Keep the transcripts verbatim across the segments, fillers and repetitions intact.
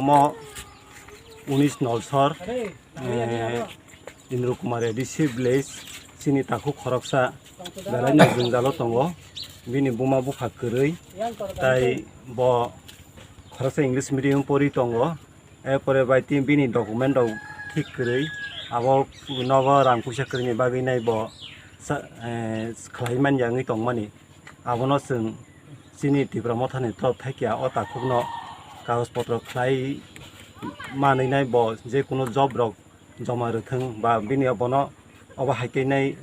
Mo unis Nolsor, eh, Indra Kumar A D C village, chini takhuk khoroksa belai no jwngjalo tongo. Bini buma bupha kwrwi, tai bo khoroksa English medium pori tongo. Erpore bai tin bini document rok thik kwrwi, abo nogo rang puisa kwrwini bagwi nai bo sa-, eh, khlai manya wngwi tongmani. Abono chwng chini Tipra Mothani torop thaikia o takhukno kagoj potro khlai manwi nai bo je kunu job rok joma rwthwng ba bini bono obo hai khe nai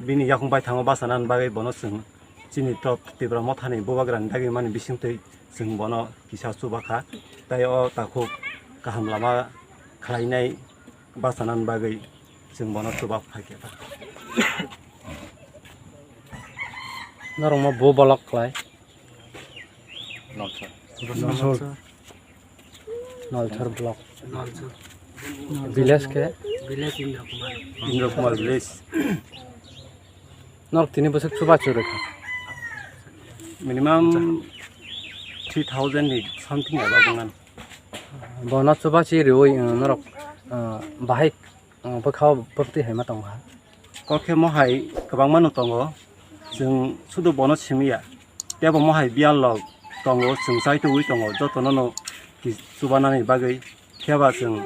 bini yakung baithango bachanani bagwi bono chwng chini torop Tipra Mothani bubagrani dagimani bisingtwi chwng bono kisa chubakha. Tai o takhuk kaham lama khlainai bachanani bagwi chwng bono chuba phaikha. Norokno bo bolok khlai. Nolsor. Nolsor. Nolsor block. Nolsor. Village khe? Village Indra Kumar. Indra Kumar village. Norok tini bwswk chubachu rwkha? Minimum three thousand ni something aba bwngan. Bono chubachi rwi, uh, norok, uh, bahai, uh, bwkhao bwktwi hai ma tongkha. Kok khe mohai kwbangma no tongo, chwng sudu bono simiya. Tebo mohai biyal rok tongo, chwng chai tugwi tongo, jotono no ki-, chubanani bagwi. Phiya ba chwng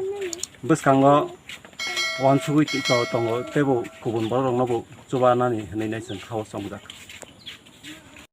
bwskango uansugwi to-, tongo, tebo kubun borok rokno bo chubanani hwnwi nai chwng khao chongjak.